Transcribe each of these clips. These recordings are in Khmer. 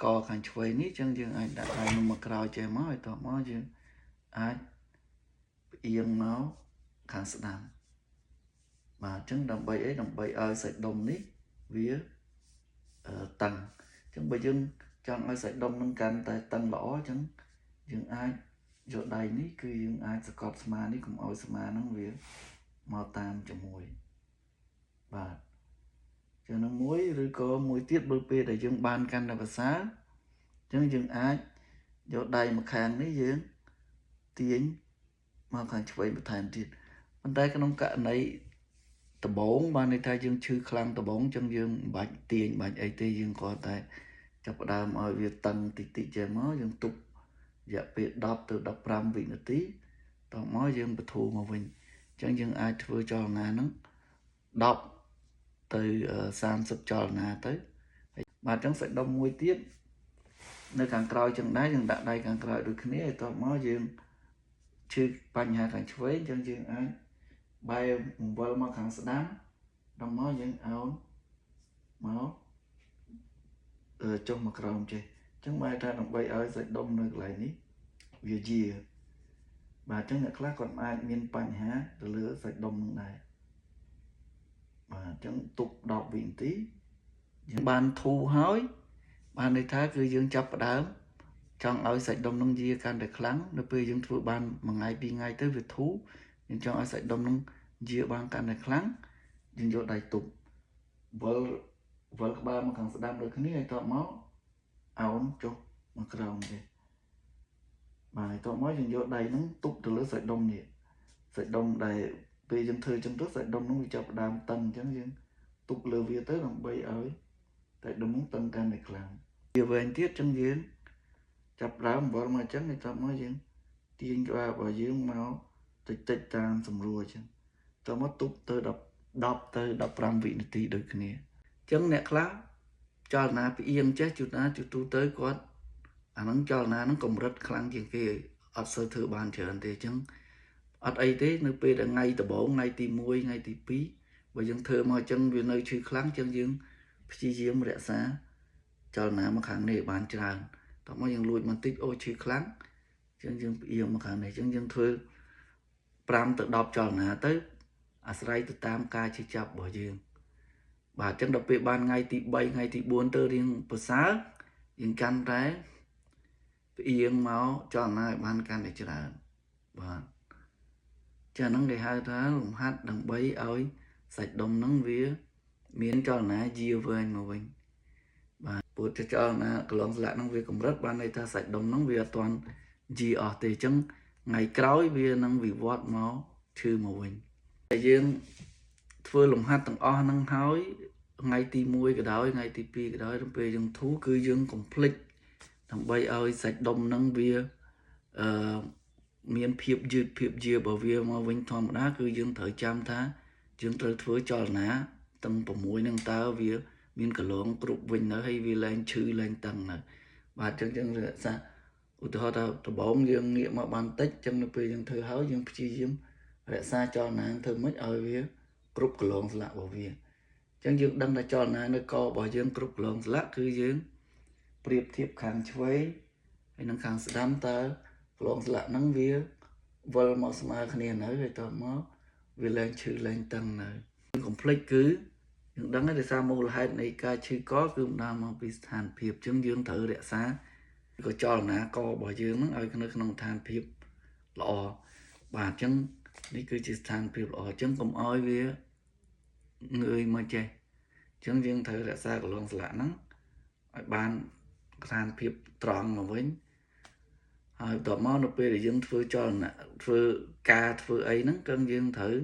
កខាងឆ្វេងនេះចឹងយើងអាចដាក់ដៃនោះមកក្រោយចេះមកឲ្យតមកយើងអាចផ្អៀងមកខាងស្ដាំបាទអញ្ចឹងដើម្បីអីដើម្បីឲ្យសាច់ដុំនេះវាតឹងអញ្ចឹងបើយើងចង់ឲ្យសាច់ដុំនឹងកាន់តែតឹងល្អអញ្ចឹងយើងអាចយកដៃនេះគឺយើងអាចសកត់ស្មានេះកុំឲ្យស្មាហ្នឹងវាមកតាមជាមួយបាទចឹងនឹងមួយឬក៏មួយទៀតបើពេលដែលយើងបានកាន់តែប្រសើរអញ្ចឹងយើងអាចយកដៃមកខាងនេះយើងទាញមកខាងឆ្វេងបន្ថែមទៀតប៉ុន្តែក្នុងករណីដំបូងបានន័យថាយើងឈឺខ្លាំងដំបូងអញ្ចឹងយើងមិនបាច់ទាញបាច់អីទេយើងគ្រាន់តែចាប់ផ្ដើមឲ្យវាតឹងតិចតិចចេះមកយើងទប់រយៈពេល10ទៅ15វិនាទីតមកយើងបធូរមកវិញអញ្ចឹងយើងអាចធ្វើចលនាហ្នឹង10ទៅ30ចលនាទៅបាទអញ្ចឹងសាច់ដុំមួយទៀតនៅខាងក្រោយចឹងដែរយើងដាក់ដៃខាងក្រោយដូចគ្នាហើយតមកយើងឈឺបញ្ហាខាងឆ្វេងអញ្ចឹងយើងអាចបែរវិលមកខាងស្ដាំដល់មកយើងអោនមកចុះមកក្រោមចេះអញ្ចឹងបែរថាដើម្បីឲ្យសាច់ដុំនៅកន្លែងនេះវាយាបាទអញ្ចឹងអ្នកខ្លះគាត់អាចមានបញ្ហាទៅលើសាច់ដុំនឹងដែរបាទអញ្ចឹងទប់10វិនាទីយើងបានធូរហើយបានន័យថាគឺយើងចាប់ផ្ដើមចង់ឲ្យសាច់ដុំនឹងយាកាន់តែខ្លាំងនៅពេលយើងធ្វើបានមួយថ្ងៃពីរថ្ងៃទៅវាធូរយើងចង់ឲ្យសាច់ដុំនឹងយាបានកាន់តែខ្លាំងយើងយកដៃទប់វិលវិលក្បាលមកខាងស្ដាំដូចគ្នាហើយតបមកអោនចុះមកក្រោមទេបាទហើយតបមកយើងយកដៃហ្នឹងទប់ទៅលើសាច់ដុំនេះសាច់ដុំដែលពេលយើងធ្វើចឹងទៅសាច់ដុំហ្នឹងវាចាប់ផ្ដើមតឹងអញ្ចឹងយើងទប់លើវាទៅដើម្បីឲ្យសាច់ដុំហ្នឹងតឹងកាន់តែខ្លាំងវាវែងទៀតចឹងយើងចាប់ដើមវិលមកអញ្ចឹងហើយតបមកយើងទាញក្បាលរបស់យើងមកតិចតិចតាមស្រួលអញ្ចឹងតមកទប់ទៅ10ទៅ15វិនាទីដូចគ្នាអញ្ចឹងអ្នកខ្លះចលនាផ្អៀងចេះជួនណាជួនទូទៅគាត់អាហ្នឹងចលនាហ្នឹងកម្រិតខ្លាំងជាងគេអត់សូវធ្វើបានច្រើនទេអញ្ចឹងអត់អីទេនៅពេលដែលថ្ងៃដំបូងថ្ងៃទី1ថ្ងៃទី2បើយើងធ្វើមកអញ្ចឹងវានៅឈឺខ្លាំងអញ្ចឹងយើងព្យាយាមរក្សាចលនាមកខាងនេះបានច្រើនតោះមកយើងលួចបន្តិចអូឈឺខ្លាំងអញ្ចឹងយើងផ្អៀងមកខាងនេះអញ្ចឹងយើងធ្វើ5ទៅ10ចលនាទៅអាស្រ័យទៅតាមការជិះចាប់របស់យើងបាទអញ្ចឹងដល់ពេលបានថ្ងៃទី3ថ្ងៃទី4ទៅរៀងប្រសើរយើងកាន់តែផ្អៀងមកចលនាឲ្យបានកាន់តែច្រើនបាទចាហ្នឹងគេហៅថាលំហាត់ដើម្បីឲ្យសាច់ដុំហ្នឹងវាមានចលនាយាវែងមកវិញបាទព្រោះចលនាកន្លងស្លាកហ្នឹងវាកម្រិតបានន័យថាសាច់ដុំហ្នឹងវាអត់ទាន់យាអស់ទេអញ្ចឹងថ្ងៃក្រោយវានឹងវិវត្តមកឈឺមកវិញតែយើងធ្វើលំហាត់ទាំងអស់ហ្នឹងហើយថ្ងៃទី1ក៏ដោយថ្ងៃទី2ក៏ដោយដល់ពេលយើងធូរគឺយើងកុំភ្លេចដើម្បីឲ្យសាច់ដុំហ្នឹងវាអឺមានភាពយឺតភាពយារបស់វាមកវិញធម្មតាគឺយើងត្រូវចាំថាយើងត្រូវធ្វើចលនាទាំង6ហ្នឹងតើវាមានកន្លងគ្រប់វិញនៅហើយវាលែងឈឺលែងតឹងនៅបាទអញ្ចឹងយើងរក្សាឧទាហរណ៍ថាដំបូងយើងងាកមកបានតិចអញ្ចឹងនៅពេលយើងធ្វើហើយយើងព្យាយាមរក្សាចលនាធ្វើម៉េចឲ្យវាគ្រប់កន្លងស្លាករបស់វាអញ្ចឹងយើងដឹងថាចលនានៅករបស់យើងគ្រប់កន្លងស្លាកគឺយើងប្រៀបធៀបខាងឆ្វេងហើយនិងខាងស្ដាំតើកន្លងស្លាកហ្នឹងវាវិលមកស្មើគ្នានៅហើយតមកវាលែងឈឺលែងតឹងនៅកុំភ្លេចគឺយើងដឹងហើយដោយសារមូលហេតុនៃការឈឺកគឺបណ្ដាលមកពីស្ថានភាពអញ្ចឹងយើងត្រូវរក្សាក៏ចលនាករបស់យើងហ្នឹងឲ្យនៅក្នុងស្ថានភាពល្អបាទអញ្ចឹងនេះគឺជាស្ថានភាពល្អអញ្ចឹងកុំឲ្យវាងើយមកចេះអញ្ចឹងយើងត្រូវរក្សាកន្លងស្លាកហ្នឹងឲ្យបានស្ថានភាពត្រង់មកវិញហើយបន្ទាប់មកនៅពេលដែលយើងធ្វើចលនាធ្វើការធ្វើអីហ្នឹងគឺយើងត្រូវ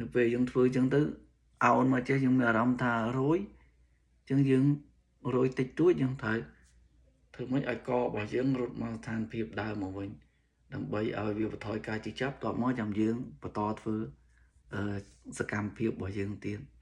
នៅពេលយើងធ្វើអញ្ចឹងទៅអោនមកចេះយើងមានអារម្មណ៍ថារយអញ្ចឹងយើងរយតិចតួចយើងត្រូវធ្វើម៉េចឲ្យករបស់យើងរត់មកស្ថានភាពដើមមកវិញដើម្បីឲ្យវាបន្ថយការជិះចាប់តបមកចាំយើងបន្តធ្វើសកម្មភាពរបស់យើងទៀត។